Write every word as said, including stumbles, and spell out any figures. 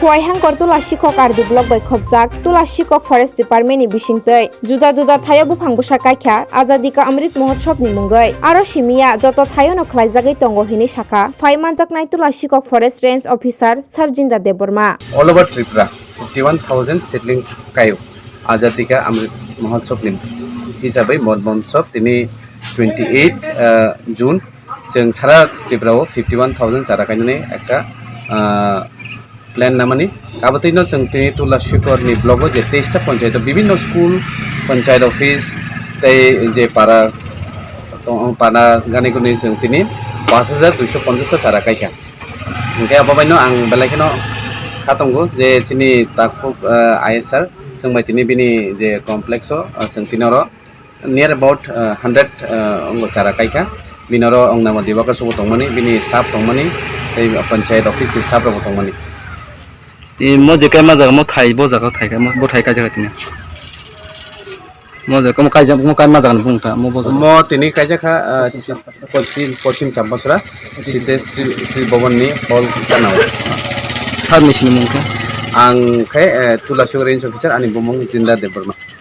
Kuaihangkor Tulasikhok R D block bai khopjak Tulasikhok Forest Department ni bisingtwi juda juda thaio buphang bwsa kaikha Azadi Ka Amrit Mahotsav ni mungwi. Aro simiya joto thaio no khlaijagwi tongo hinwi sakha phai manjaknai Tulasikhok Forest Range Officer Sarjinda Debbarma. All over Tripura fifty one thousand seedling kaio Azadi Ka Amrit Mahotsav ni hisabwi Mahotsav tini twenty eight June. Chwng sara Tripura o fifty one thousand chara kainani ekta, ah, plan namani. Abotwino chwng tini Tulasikhok ni block o je teista ponchayat o bibinno school, ponchayat office tei je para tong-, para gani guni chwng tini pash hajar duiso ponchash ta chara kaikha. Hwnkhe abo baino ang belai kheno kha tongo je chini takhuk, ah, I S R chwng bai tini bini je complex o, ah, chwng tini oro near about, uh, hundred, uh, ongo chara kaikha. Bini oro ongna mo diba kasu bo tongmani, bini staff tongmani, tei panchayat office ni staff rok bo tongmani. Ti mo je kaima jaga mo thai bo jaga thai ka mo bo thai kaisa tini. Mo je mo kaisa mo kaima jaga ni bung ta mo bo jaga. Mo tini kaisa kha, uh, si-, pochim, pochim Champasra, site Sri, Sri Bhavan ni hall kana o. Sir ni sini mung khe? Ang khe, uh, Tulasikhok range officer ani bumung Jinda Debbarma.